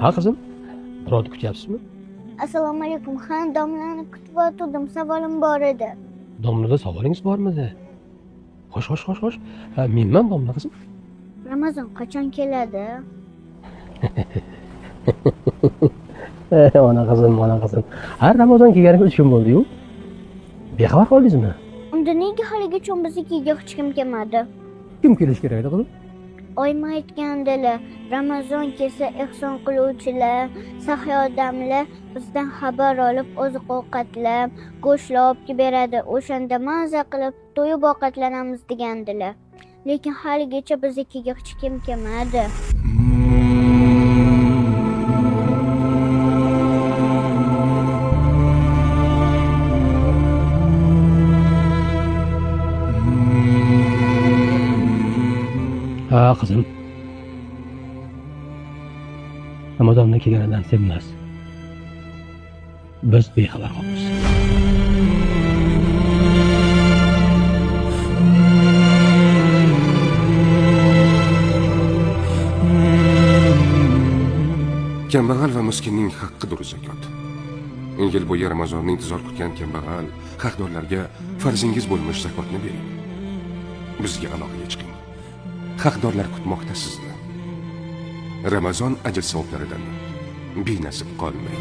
Ha qizim, birovni kutyapsizmi? Assalomu alaykum. Ha, domlani kutib o'tirdim. Savolim bor edi. Domlada savolingiz bormidi? Xo'sh, xo'sh, xo'sh, xo'sh. Ha, menman domla qizim. Ramazon qachon keladi? Ona qizim, ona qizim. Har Ramazon kelganiga 3 kun bo'ldi-yu. Bexabar qoldingizmi? Unda nega haligacha biznikiga hech kim kelmadi? Kim kelishi kerak edi qizim? Oyim aytgandilar, Ramazon kelsa ehson qiluvchilar, saxiy odamlar bizdan xabar olib oziq-ovqatlar, go'shtlar olib kelib beradi. O'shanda maza qilib to'yib ovqatlanamiz degandilar. Lekin haligacha biznikiga hech kim kelmadi. Ha qizim. Ramazonda kelganidan sen emas. Biz bexabar qolamiz. Kambag'al va miskinning haqqidir zakot. Yil bo'yi Ramazonni intizor kutgan kambag'al haqdorlarga farzingiz bo'lmish zakotni bering. Bizga aloqaga chiqing. Haqdorlar kutmoqda sizni. Ramazon ajr savoblaridan benasib qolmang.